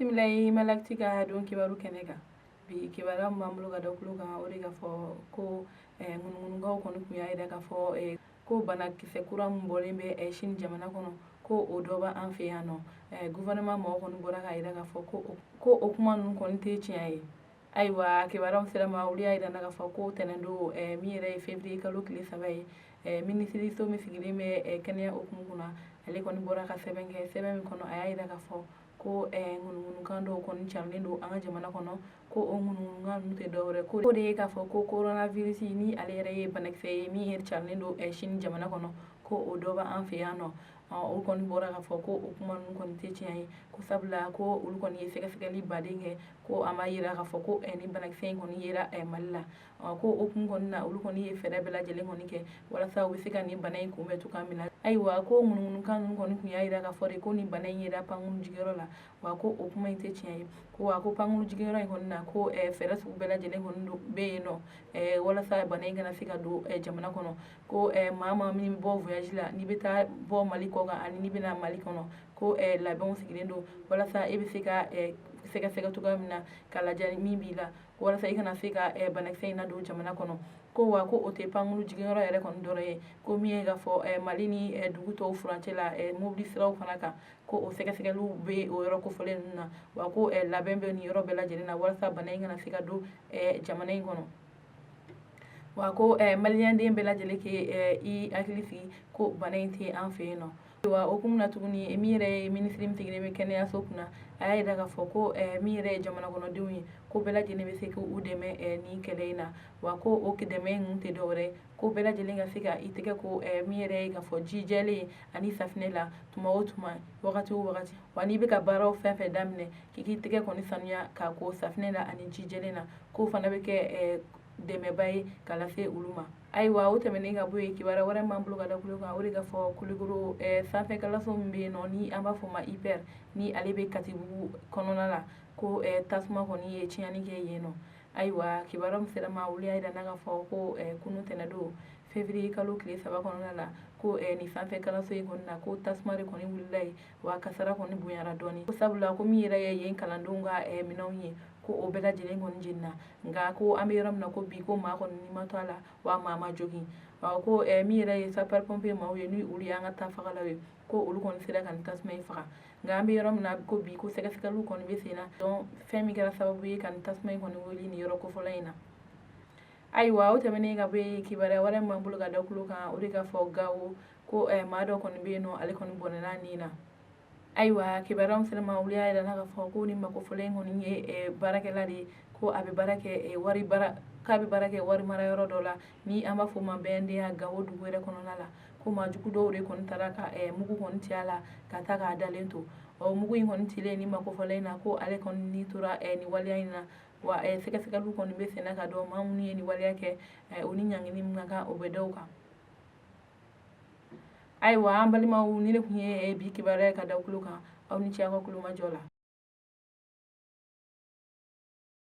Bisimila i Malactu ka don kibaru kɛnɛ kan. Bi kibaruya min b'an bolo ka da tulo kan, o de ka fɔ ko ŋunuŋunukaw kɔni tun y'a jira k'a fɔ ko banakisɛ kura min bɔlen bɛ Chine jamana kɔnɔ, ko o dɔ b'an fɛ yan nɔ. Gouvernement mɔgɔw kɔni bɔra k'a jira k'a fɔ ko o kuma ninnu kɔni tɛ tiɲɛ ye. Ayiwa, kibaruyaw sera ma, olu y'a jira k'a fɔ ko tɛnɛndon min yɛrɛ ye février kalo tile 3 ye, minisiriso min sigilen bɛ kɛnɛya hukumu kunna, ale kɔni bɔra ka sɛbɛn kɛ. Sɛbɛn min kɔnɔ, a y'a jira k'a fɔ ko ŋunuŋunukan dɔw kɔni carilen don an ka jamana kɔnɔ, ko o ŋunuŋunukan ninnu tɛ dɔwɛrɛ ko de ye k'a fɔ ko coronavirus, ni ale yɛrɛ ye banakisɛ ye min yɛrɛ carilen don Chine jamana kɔnɔ, ko o dɔ b'an fɛ yan nɔ. O kɔni bɔra k'a fɔ ko o kuma ninnu kɔni tɛ tiɲɛ ye, ko sabula ko olu kɔni ye sɛgɛsɛgɛli baden kɛ, ko a ma yira k'a fɔ ko ni banakisɛ in kɔni yera Mali la. Ko o kun kɔni na, olu kɔni ye fɛɛrɛ bɛɛ lajɛlen kɔni kɛ walasa u bɛ se ka nin bana in kunbɛn cogoya min na. Ayiwa, ko ŋunuŋunukan ninnu kɔni tun y'a jira k'a fɔ de ko nin bana in yera pankuru jigiyɔrɔ la, wa ko o kuma in tɛ tiɲɛ ye. Ko wa ko pankuru jigiyɔrɔ in kɔni na, ko fɛɛrɛ sugu bɛɛ lajɛlen kɔni bɛ yen nɔ walasa bana in kana se ka don jamana kɔnɔ. Ko maa min bɛ bɔ voyage la, n'i bɛ taa bɔ Mali kɔ kan ani n'i bɛna Mali kɔnɔ, ko labɛnw sigilen don walasa e bɛ se ka sɛgɛsɛgɛ cogoya min na ka lajɛ min b'i la, walasa i kana se ka banakisɛ in ladon jamana kɔnɔ. Ko wa ko o tɛ pankuru jigiyɔrɔ yɛrɛ kɔni dɔrɔn ye, ko min ye k'a fɔ Mali ni dugu tɔw furancɛ la, mobili siraw fana kan, ko o sɛgɛsɛgɛliw bɛ o yɔrɔ kofɔlen ninnu na. Wa ko labɛn bɛ nin yɔrɔ bɛɛ lajɛlen na walasa bana in kana se ka don jamana in kɔnɔ. Wa ko maliyɛnden bɛɛ lajɛlen k'i i hakili sigi ko bana in tɛ an fɛ yen nɔ. Wa o kun na tuguni, min yɛrɛ ye minisiri min sigilen bɛ kɛnɛyaso kunna, a y'a jira k'a fɔ ko min yɛrɛ ye jamana kɔnɔdenw ye, ko bɛɛ lajɛlen bɛ se k'u dɛmɛ nin kɛlɛ in na. Wa ko o dɛmɛ ninnu tɛ dɔwɛrɛ, ko bɛɛ lajɛlen ka se ka i tɛgɛ ko min yɛrɛ ye k'a fɔ ji jɛlen ani safinɛ la tuma o tuma, wagati o wagati. Wa n'i bɛ ka baaraw fɛn fɛn daminɛ, k'i k'i tɛgɛ kɔni sanuya k'a ko safinɛ la ani ji jɛlen na, k'o fana bɛ kɛ dɛmɛba ye ka lase olu ma. Ayiwa, o tɛmɛnen ka bɔ yen, kibaruya wɛrɛ m'an bolo ka da tulo kan, o de ka fɔ Kulukoro sanfɛ kalanso min bɛ yen nɔ, ni an b'a fɔ o ma IPR, ni ale bɛ Katibugu kɔnɔna la, ko tasuma kɔni ye tiɲɛni kɛ yen nɔ. Ayiwa, kibaruya min sera ma, olu y'a jira n'a ka fɔ ko kunun tɛnɛndon février kalo tile 3 kɔnɔna la, ko nin sanfɛ kalanso in kɔni na, ko tasuma de kɔni wulila yen, wa kasara kɔni bonyara dɔɔni, ko sabula ko min yɛrɛ ye yen kalandenw ka minɛnw ye, ko o bɛɛ lajɛlen kɔni jenina. Nka ko an bɛ yɔrɔ min na ko bi, ko maa kɔni ni ma to a la, wa maa ma jogin. Ko min yɛrɛ ye sapeur pompier maaw ye, ni olu y'an ka ta fagalaw ye, ko olu kɔni sera ka nin tasuma in faga. Nka an bɛ yɔrɔ min na ko bi, ko sɛgɛsɛgɛliw kɔni bɛ sen na donc fɛn min kɛra sababu ye ka nin tasuma in kɔni wuli nin yɔrɔ kofɔlen in na. Ayiwa, o tɛmɛnen ka bɔ yen, kibaruya wɛrɛ min b'an bolo ka da tulo kan, o de ka fɔ Gawo, ko maa dɔ kɔni bɛ yen nɔ, ale kɔni bɔnɛna nin na. Ayiwa, kibaruya sera ma, olu y'a jira k'a fɔ ko ni makofɔlen in kɔni ye baarakɛla de ye, ko a bɛ baara kɛ wari baara k'a bɛ baara kɛ wari mara yɔrɔ dɔ la, ni an b'a fɔ o ma BNDA, Gawo dugu yɛrɛ kɔnɔna la. Ko maa jugu dɔw de kɔni taara ka mugu kɔni ci a la ka taa k'a dalen to. Ɔ mugu in kɔni cilen ni makofɔlen in na, ko ale kɔni ni tora nin waleya in na. Wa sɛgɛsɛgɛliw kɔni bɛ senna ka dɔn maa minnu ye nin waleya kɛ, o ni ɲangini min ka kan, o bɛ da u kan. Ayiwa, an balimaw, ni ne tun ye bi kibaruya ye ka da tulo kan. Aw ni ce aw ka kulomajɔ la.